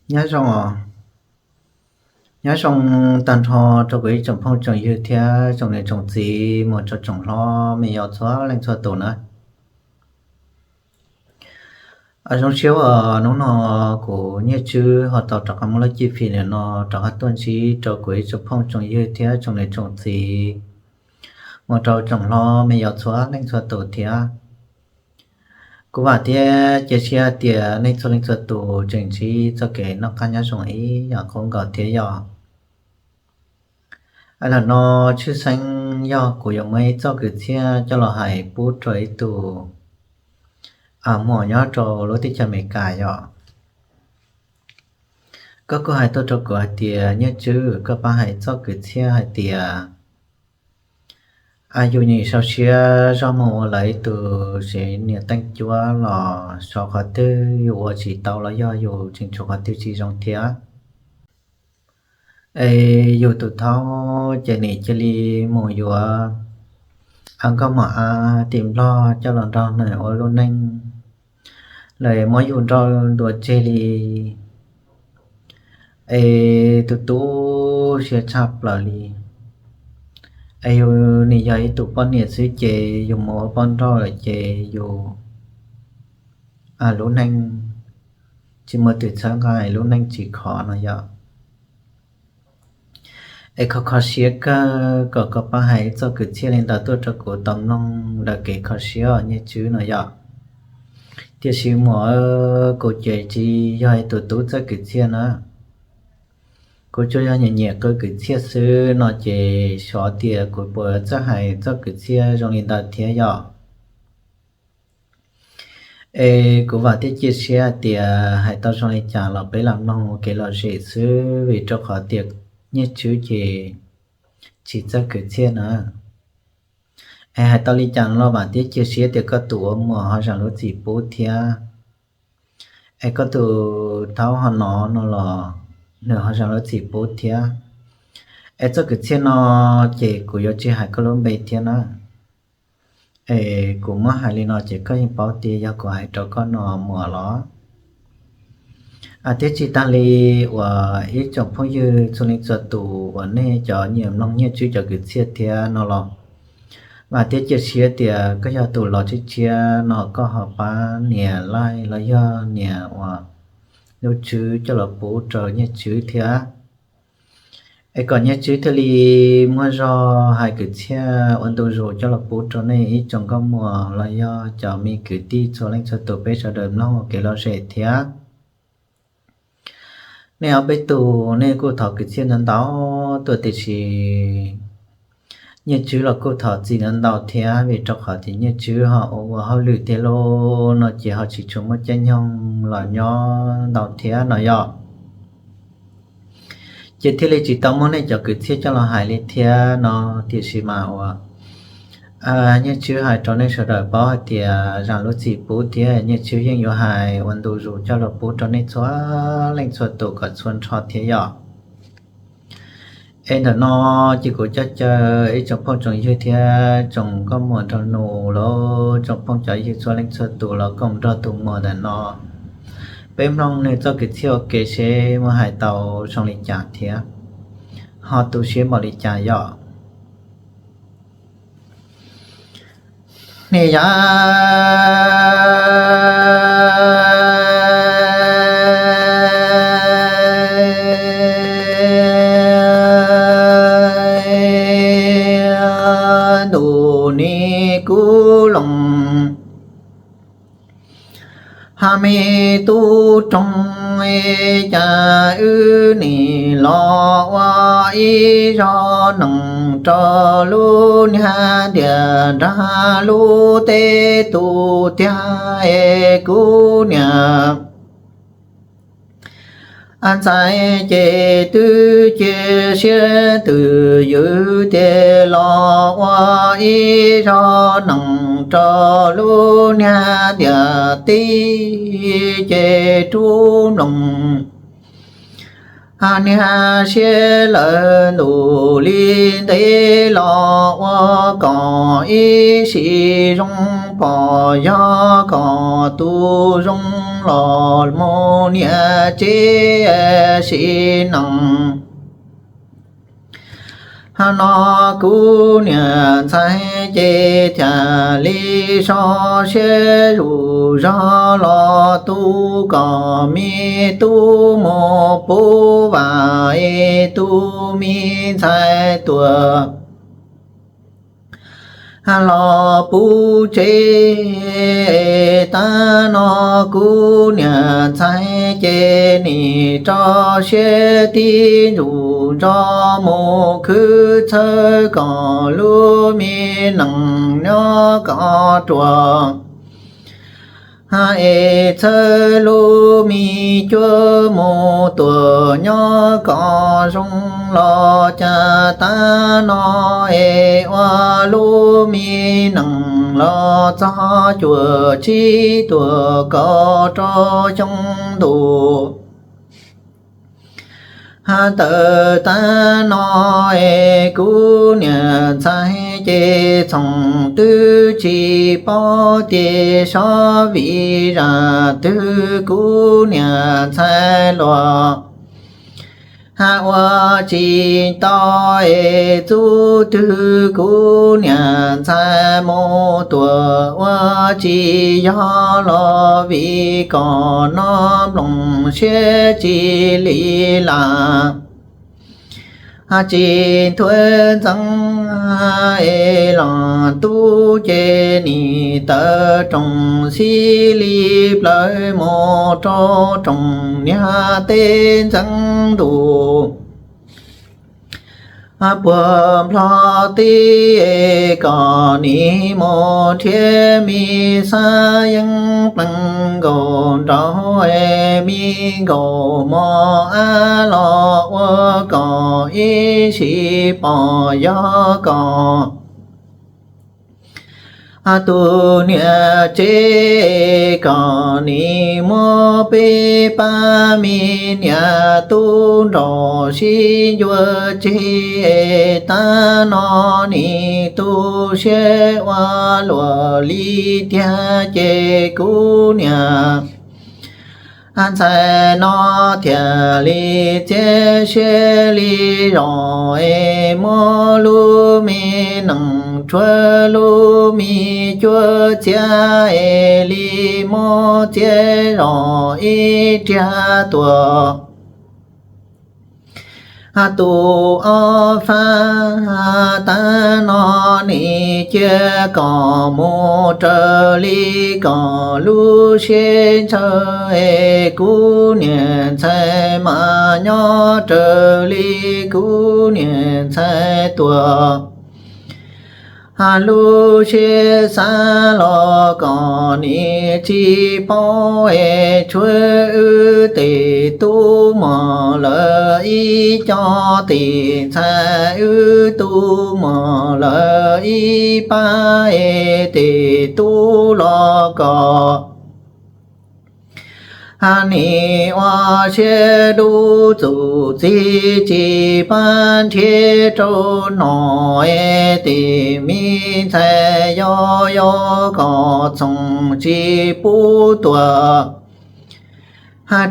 Nyob zoo, nyob zoo tag nrho rau kuv ib tsoom phooj tsoom ywg thiab tsoom niam tsoom txiv mus rau tsoom hlob me yos txhua leej txhua tus na. Zoo siab uas hnub no kuv Nyiaj Tswb ho tau rov qab muab lub cib fim ntawm no rov qab tuaj ntsib rau kuv ib tsoom phooj tsoom ywg thiab tsoom niam tsoom txiv mus rau tsoom hlob me yos txhua leej txhua tus thiab. Kuv vam thiab cia siab tias nej txhua leej txhua tus tseem ntsib txoj kev noj qab nyob zoo ib yam qub nkaus thiab yog. Ntawm no tshwj xeeb yog kuv yuav muab ib txoj kwv txhiaj coj los hais pub rau ib tus muam nyob rau lub teb chaws Amelikas yom. Koj kuj hais tuaj rau kuv hais tias Nyiaj Tswb, koj pab hais txoj kwv txhiaj hais tias yus nim sau siab zog mus ua lawv ib tug tsev niam teej cuab los xyov qhov twg yus ua tsis tau los yog yus tseem tshuav qhov twg tsis zoo thiab. Es yus tus thaub ces nim cia li mus yuav a nkauj mos av tim Nplog coj los nrog nws ua lub neej, lawv muab yus nrauj ntua tseg li. Es tus tub siab tshaj plaws li. Es yus nim yog ib tug poj niam xwb ces yus mus ua poj nrauj lawm ces yus lub neej tsis muaj tus txhawb nqa, lub neej tsis khov no yom. Es kho kho siab kawg kom koj pab hais txoj kwv txhiaj li ntawd tuaj rau kuv tau mloog daws kev kho siab os Nyiaj Tswb no yom. Tiam sis muam, kuv ces tsis yog tus tub txawj kwv txhiaj na. Kuv tsuas yog nyiam nyiam qw kwv txhiaj xwb no ces xyov tias kuv puas txawj hais txoj kwv txhiaj zoo li ntawd thiab yom. Es kuv vam thiab cia siab hais tias hais tau zoo li cas los peb lam mloog ua kev lom zem xwb vim rau qhov tias Nyiaj Tswb ces tsis txawj kwv txhiaj na. Es hais tau li cas los vam thiab cia siab tias koj tus ua muam ho zam lub txim pub thiab. Es koj tus thaub ho nov no los nws ho zam lub txim pub thiab. Es txoj kwv txhiaj no ces kuv yuav tsis hais koj lub npe thiab na. Es kuv muab hais li no ces koj yeej paub tias yog kuv hais rau koj no muam los. Thiab tsis tas li uas ib tsoom phooj ywg txhua leej txhua tus uas nej cov nyiam mloog Nyiaj Tswb cov kwv txhiaj thiab no los, vam thiab cia siab tias koj yog tus los tshiab tshiab no koj ho pab nias like los yog nias uas lub tswb coj los pub rau Nyiaj Tswb thiab. Es kom Nyiaj Tswb thiaj li muaj zog hais kwv txhiaj ua ntu zus coj los pub rau nej ib tsoom nkauj muam los yog cov me kwv tij txhua leej txhua tus peb sawv daws mloog ua kev lom zem thiab. Nej ob peb tus nej kuj thov kwv txhiaj ntau ntau tuaj tiam sis Nyiaj Tswb los kuj thov txim ntau ntau thiab vim rau qhov tias Nyiaj Tswb ho ua ua hauj lwm tiag lauj no ces ho tsis tshua muaj caij nyoog los nyob ntau thiab no yom. Ces thiaj li tsis tau muab nej cov kwv txhiaj coj los hais li thiab no, tiam sis mas uas Nyiaj Tswb hais rau nej sawv daws paub hais tias zam lub txim pub thiab Nyiaj Tswb yeej yuav hais ua ntu zus coj los pub rau nej txhua leej txhua tus kom txhua nrho thiab yom. Es ntawm no ces kuv coj caw ib tsoom phooj tsoom ywg thiab tsoom nkauj muam nraug nus los tsoom phooj cov ywg txhua leej txhua tus los koom nrog tus muam ntawm no, peb mloog nws txoj kwv txhiaj ua ke seb muaj hais tau zoo li cas thiab ho tu siab npaum li cas yom. Niam yau ntuj ni kuj loos, ha me tub roog, cas wb nim los ua ib zog nees rau lub niag ntiaj nrag lub teb tus tiag es kuv niam ntxhais ces twb cia siab twb ywm tias los ua ib zog nees rau lub niag ntiaj teb ces rub mloog niag siab lawm ntuj li ntev los ua kom ib sim zoo pom yog kom tus zoo los mus niam tsev sim neej. No kuv niam ntxhais ces thiaj li so siab zuj zog los tu kom me tub mus puv vam es tus me ntxhais tuam los puv tsev. Tav no kuv niam ntxhais ces nim tso siab tib ntsug nrog mus khwv txhawb kom lub me nees nyob kom ruam, es txhawb lub me cuab mus tuam nyob kom zoo los cas tav no es ua lub me nees los txog cuaj tsib tuam kaum rau xyoo ntuj. Tawm tav no es kuv niam ntxhais ces txhoov twb tsis paub tias sov vim zaj twg kuv niam ntxhais los ua tsis tau es txuj twg kuv niam ntxhais mus tuam ua tsis yog los vim kom no nploos siab tsis li las. Tsis nthuav ntxeev es los tub ces nim tawm rooj xib li plawv mus rau rooj niag teb ntxeev ntuj puag nplog teb, kom nim mus nrhiav me xab yeeb pleev nkaus nraug me nkaus mos ab los ua kom ib sim pom yog kom tus niam tsev, kom nim muab peb pab me niam tub nrog sib ncua tseg. Tav no nim tu siab ua luaj li tiag ces kuv niam ntxhais no thiaj li txiav siab li zog es muab lub me nees rhuav lub me cuab txiav es li muab txiav zog ib riag tuam. Tus ob fab tav no nim cia kom mus raws li kom lub siab ntshaw es kuv niam ntxhais mas nyob raws li kuv niam ntxhais tuam. Lub siab xav los kom nim tsis paub es tshuav wb tes tub muag lawm ib co, tes ntxhais wb tub muag lawm ib pab es tes tub los kom nim ua siab dub txuj txig tsis pab nrhiav rau no es tes me ntxhais yau yau kom txhoov tsis pub tuam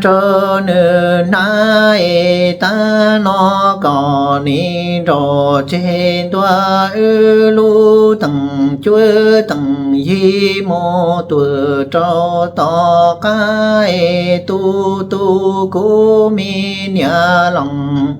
rau nws hnav es tav no kom nim nrog tseg ntua wb lub teem cuab teem yig mus tuam rau tom qab es tu tu kuv me niam lees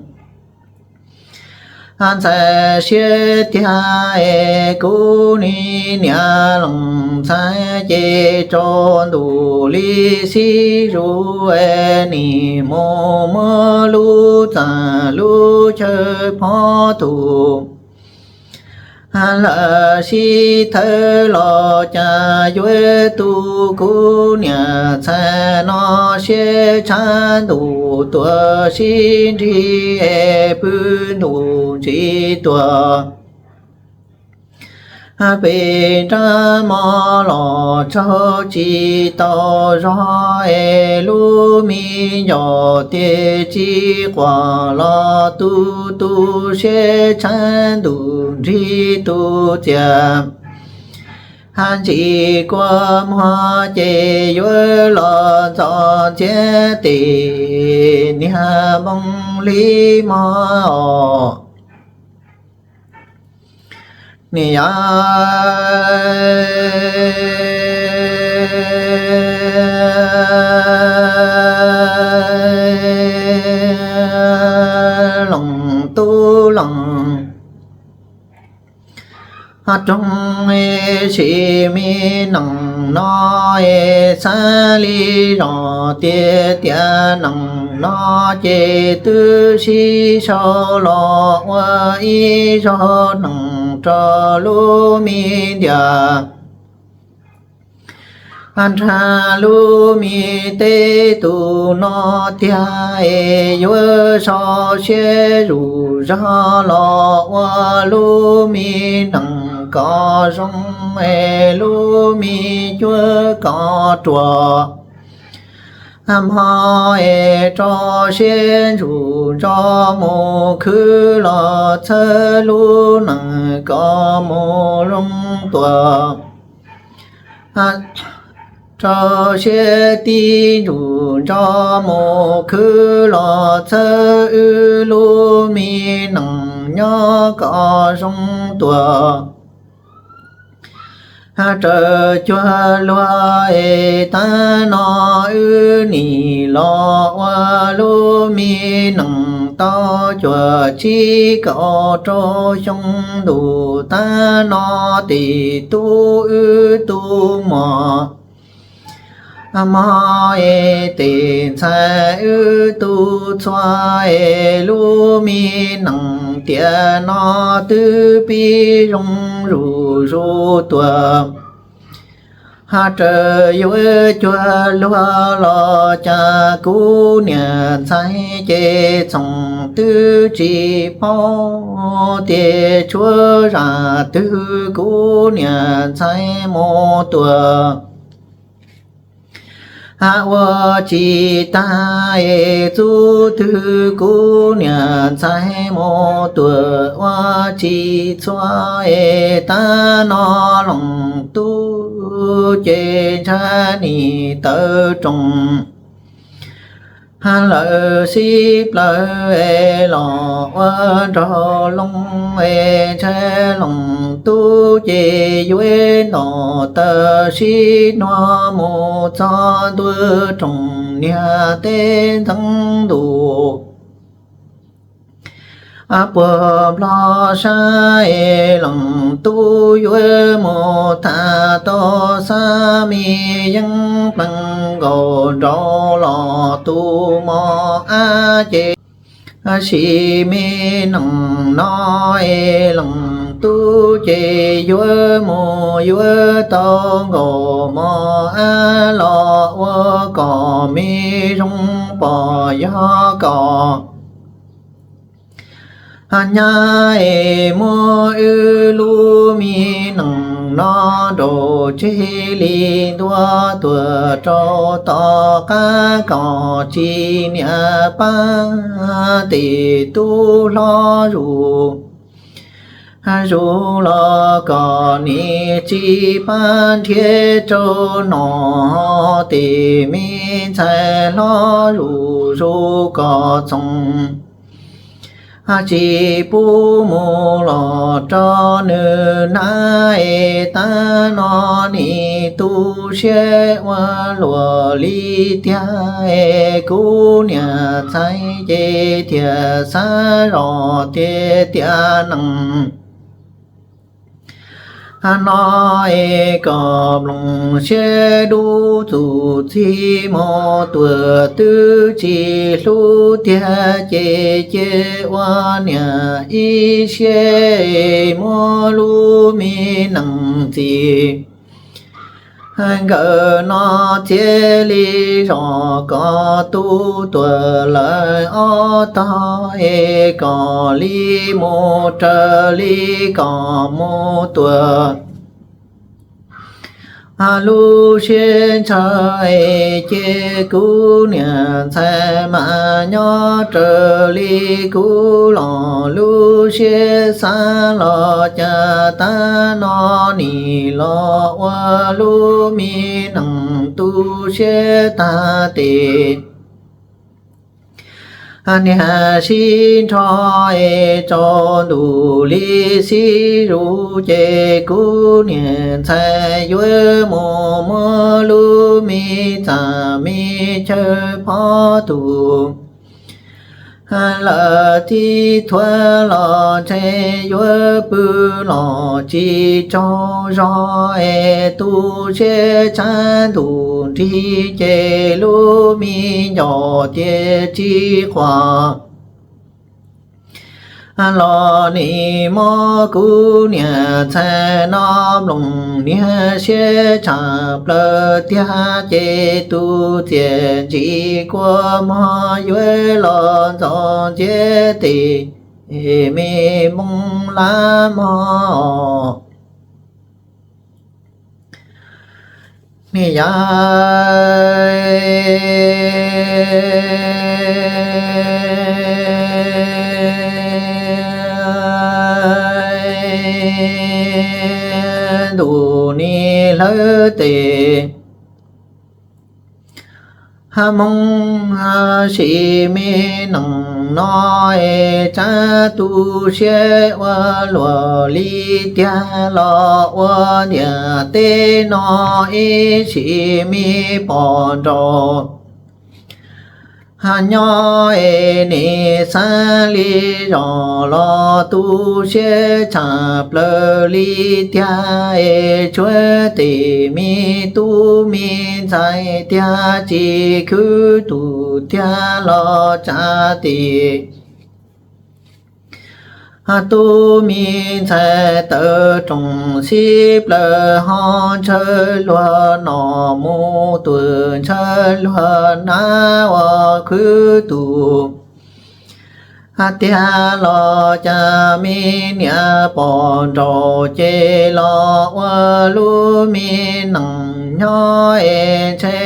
ntxhais siab tiag es kuv me niam lees ntxhais ces tsaus ntuj li xib zuj es nim mus muab lub txaj lub chaw phov tus lawm sib thawb los cas yuav tu kuv niam ntxhais no siab tshav ntuj tuam sib nrig es pw ntuj ntsis tuam pem nrab mos los tsaug tsis tau zog es lub me ncauj tiag tsis quaj los tu tu siab tshav ntuj nrig tus txiaj Ntsis kua muag ces yuav los ntxov ntxiab tes niag npoo li mog os. Niam yog loos tub loos roog, sim me nees no es xav li zos tiag tias nees no ces twb sib sau los ua ib zaug nees rau lub me ntias nrag lub me teb tus no tiag es yuav sau siab zus zog los ua lub me nees kom zoo es lub me cuab kom ruam mog es rau siab zus nrog mus khwv los txhawb lub nees kom mus zoo tuaj. Rau siab tib zus nrog mus khwv los txhawb wb lub me nees nyob kom zoo tuaj. Raws cuag luag es tab no wb nim los ua lub me nees tau cuaj tsib kaum rau xyoo ntuj tab no tes tub wb tub mos mog es tes ntxhais wb tub txhua es lub me nees tiam no twb pib zoo zus zus tuaj. Raws yuav cuag luag los cas kuv niam ntxhais ces txhoov twb tsis paub tias tshuav zaj twg kuv niam ntxhais mus tuaj ua tsis tag es txuj twg kuv niam ntxhais mus tuaj ua tsis txhua es tab no loos tub ces ntshai nim tawv roos lawm sib plaws es los ua nraug loo es ntshai loos tub ces yuav ntom taw sib nuag mus txog ntua roos niag teb ntxeev ntuj puag nplog sab es loos tub yuav mus tham tau xab me yeeb plees nkaus nraud los tus mos ab ces sim me nees no es loos tub ces yuav mus yuav tau nkaus mos ab los ua kom me zoo pom yog kom nyab es muab wb lub me nees no nraum tseg li ntua tuaj rau tom qab kom tsis niam pab tes tub hlob zus zus los kom nim tsis pab nrhiav rau nom tes me ntxhais hlob zus zus kom txhoov tsis pub mus los rau nws nab es tab no nim tu siab ua luaj li tiag es kuv niam ntxhais ces thiaj xav zoj tiag tiag nees no es kom mloog siab dub txuj txij mus tuaj twb tsis hlub tiag ces cia ua niam ib siab muab lub me nees txiv nkawm no txiav li zog kom tu tuaj lawm ob tog es kom li mus raws li kom mus tuaj Lub siab ntshaw es cia kuv niam ntxhais mas nyob raws li kuv los lub siab xav los cas tav no nim los ua lub me nees tu siab tag tes. Niag sib nrho es tsaus ntuj li sib zus ces kuv niam ntxhais yuav mus muab lub me txaj me chaw pov tus lawm tib thuav los ntshe yuav pw los tsis tsaug zog es tu siab tshab ntuj nrig ces lub me ncauj tias tsis quaj los nim muab kuv niam ntxhais no mloog niag siab tshaj plaws tiag ces tus txiaj ntsim kua muag yuav los ntxov nciab tes me npoo lab mog. Niam yau ntuj nim hlawv tes. Hmoov sim me nees no es tsab tu siab ua luaj li tiag los ua ntiaj teb no ib sim me pom nraud. Nyob es nim xav li zos los tu siab tshaj plaws li tiag es tshuav tes me tub me ntxhais tiag tsis khwv tus tiag los tsa tes. Tub me ntxhais tawv roog xib plaws ho ntshaw luag no mus tuag ntshaw luag na ua khwv tus tiag los cas me niam pom nraud ces los ua lub me nees nyob es ntshe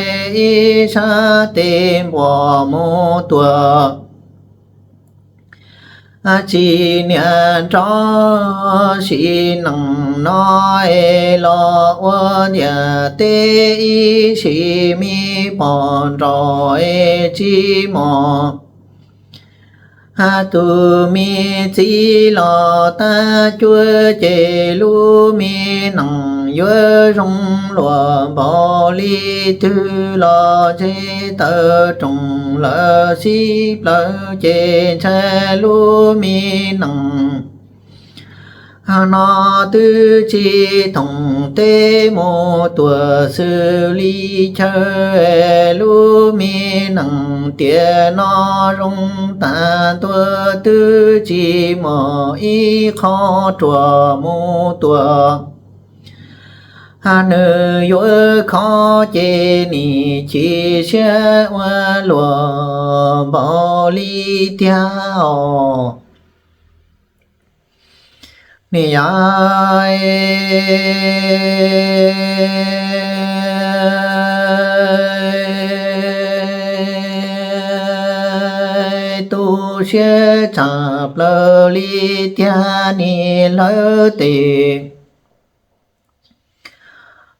ib sab tes npuas mus tuag tsis niam nrov sim nees no es los ua ntiaj teb ib sim me pom nraud es tsis mos. Tus me txiv los tab cuab ces lub me nees yuav zoo luag npaum li twg los ntshe tawv roog lawm xib plaws ces ntshai lub me nees no twb tsis thoom teb mus tuag xws li chaw. Lub me nees tiam no zoo tas ntua twb tsis muaj ib qho ruam mus tuag. Nws yuav khov ces nim chim siab ua luag npaum li tiag os. Niam yau tu siab tshaj plaws li tiag nim hlawv tes.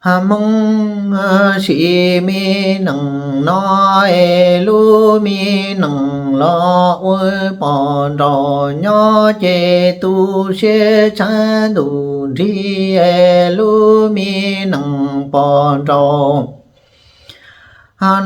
Hmoov sim me nees no es lub me nees los ua pom nraud nyob ces tu siab tshab ntuj nrig es lub me nees pom nraud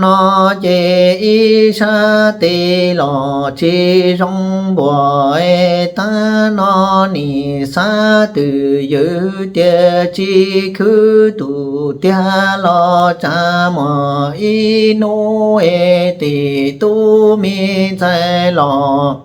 no ces ib sab tes los tsis zoo npuas es tab no nim xav twj ywm tias tsis khwv tus tiag los tsa muag ib hnub es tes tub me ntxhais los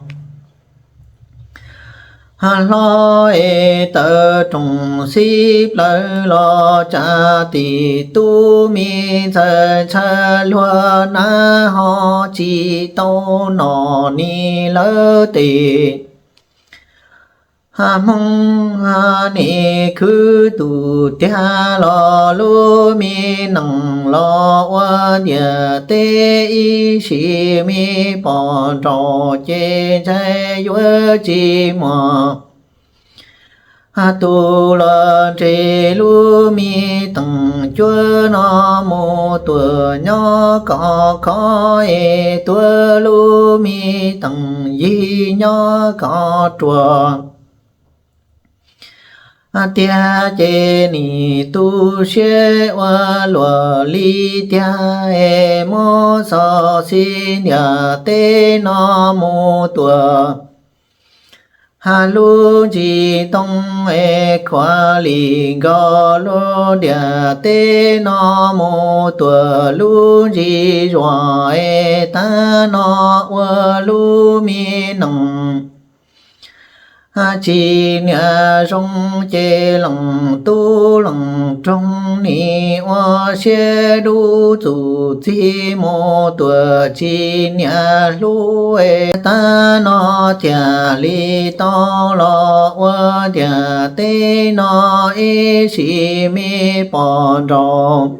hlob es tawv roog xib plaws los tsa tes tub me ntxhais ntshaw luag na ho tsis tau nom nim hlawv tes. Hmoob nim khwv tus tiag los lub me nees los ua ntiaj teb ib sim me pom nraum ces ntshai yuav tsis muaj tus los nres lub me teem cuab no mus tuam nyob kom khov es tuav lub me teem yig nyob kom ruam. Tiag ces nim tu siab ua luam li tiag es muab xov xij ntiaj teb no mus tuam lub ntsis ntoo es khuav li nkaus lub ntiaj teb no mus tuam lub ntsis zuag es tab no ua lub me nees tsis niam zoo ces leej tub leej roog nim ua siab dub txuj txig mus tuam tsis niam hlub es tab no thiaj li tau los ua ntiaj teb no ib sim me pom nraum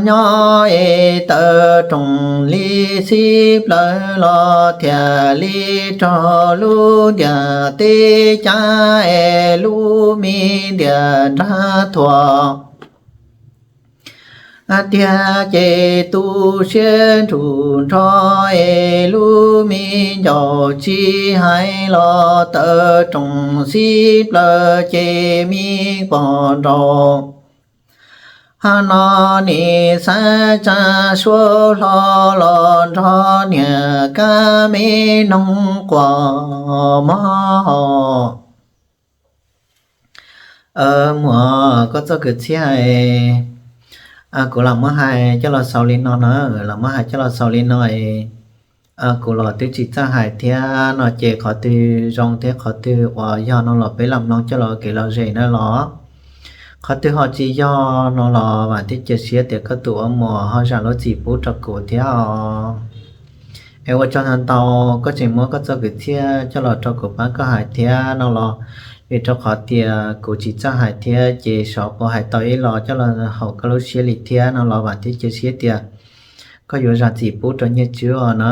nyob es tawm rooj li xib plawv los thiaj li raug lub ntiaj teb cab es lub me ntiaj nrag thuam. Tiag ces tu siab nrug nrho es lub me ncaus tsis hais los tawm rooj xib plawv ces me pom nraum no nim xav tsa suab hlo los nrog niam kab me noog quas mog. Muam, koj txoj kwv txhiaj, kuv los muab hais coj los xaus li no na, los muab hais coj los xaus li no es kuv los twb tsis txawj hais thiab no ces qhov twg zoo thiab qhov twg uas yog no los peb los mloog coj los kev lom zem na los. Qhov twg ho tsis yog no los vam thiab cia siab tias koj tus ua muam ho zam lub txim pub rau kuv thiab os. Es ua tsaug ntau ntau koj tseem muab koj txoj kwv txhiaj coj los rau kuv pab koj hais thiab no los, vim rau qhov tias kuv tsis txawj hais thiab ces xyov puas hais tau ib los coj los haum koj lub siab li thiab no los vam thiab cia siab tias koj yuav zam txim pub rau Nyiaj Tswb os na.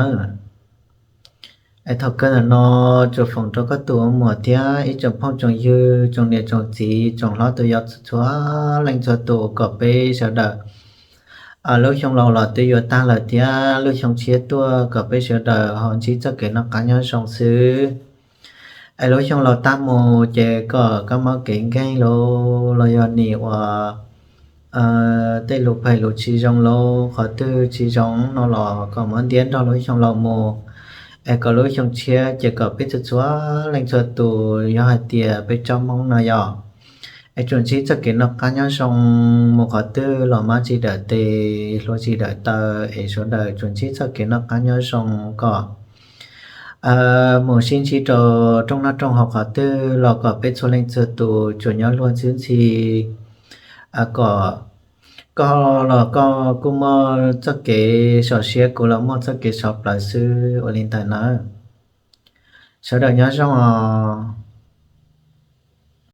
Es thaum kawg ntawm no tsuas foom rau koj tus ua muam thiab ib tsoom phooj tsoom ywg, tsoom niam tsoom txiv, tsoom hlob tus yau txhua leej txhua tus kom peb sawv daws, lub xyoo laus los twb yuav tag lawm thiab lub xyoo tshiab tuaj kom peb sawv daws ho ntsib txoj kev noj qab nyob zoo xwb. Es lub xyoo laus tag mus ces kom kab mob kev nkeeg los los yog nim uas tej lus phem lus tsis zoo los qhov twg tsis zoo no los kom muab ntiab nrog lub xyoo laus mus. Es kom lub xyoo tshiab ces kom peb txhua txhua leej txhua tus yog hais tias peb tsob Hmoob no yog es tsuas ntsib txoj kev noj qab nyob zoo, mus qhov twg los mab tsis dawm tes hluas tsis dawm taw, es sawv daws tsuas ntsib txoj kev noj qab nyob zoo kom mus sib ntsib rau rooj noj rooj haus qhov twg los kom peb txhua leej txhua tus tsuas nyob luag ntxwb ntxhi, kom koj los koj kuj muaj txoj kev sov siab, kuv los muaj txoj kev sov plawv xwb ua li ntawd nawb. Sawv daws nyob zoo os.